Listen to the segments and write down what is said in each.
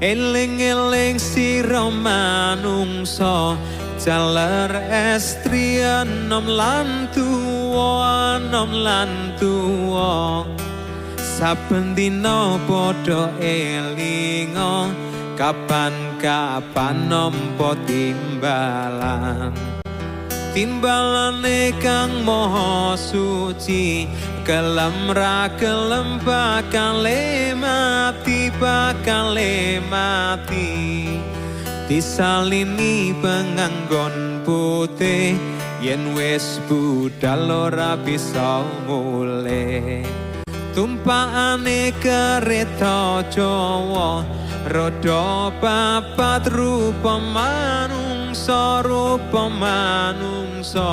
Eling-eling sira manungsa, jaler estri enom lan tuwa, enom lan tuwa. Saben dina padha elinga, kapan-kapan nampa timbalan. Timbalane Kang Maha Suci, gelem ra gelem bakal mati, bakal mati. Disalini penganggon putih, yen wis budal ora bisa mulih. Tumpakane kereta Jawa, roda papat rupa manungsa, rupa manungsa.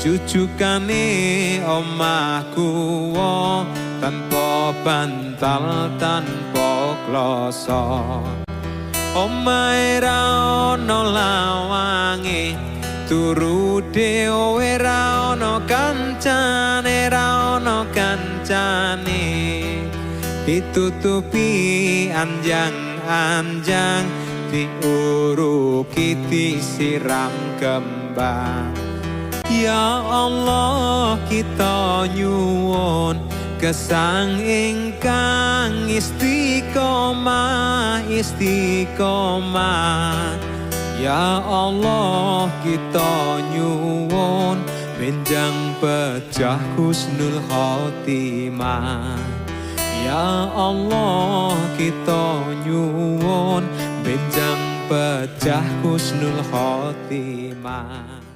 Jujukane omah kuwa, tanpa bantal tanpa kloso. Omahe ra ana lawange, turu dhewe ra ana kancane, ra ana kancane. Ditutupi anjang-anjang, diuruki disiram kembang. Ya Allah, kita nyuwun gesang ingkang istiqomah, istiqomah. Ya Allah, kita nyuwun benjang pejah husnul khotimah. Ya Allah, kita nyuwun benjang pejah husnul khotimah.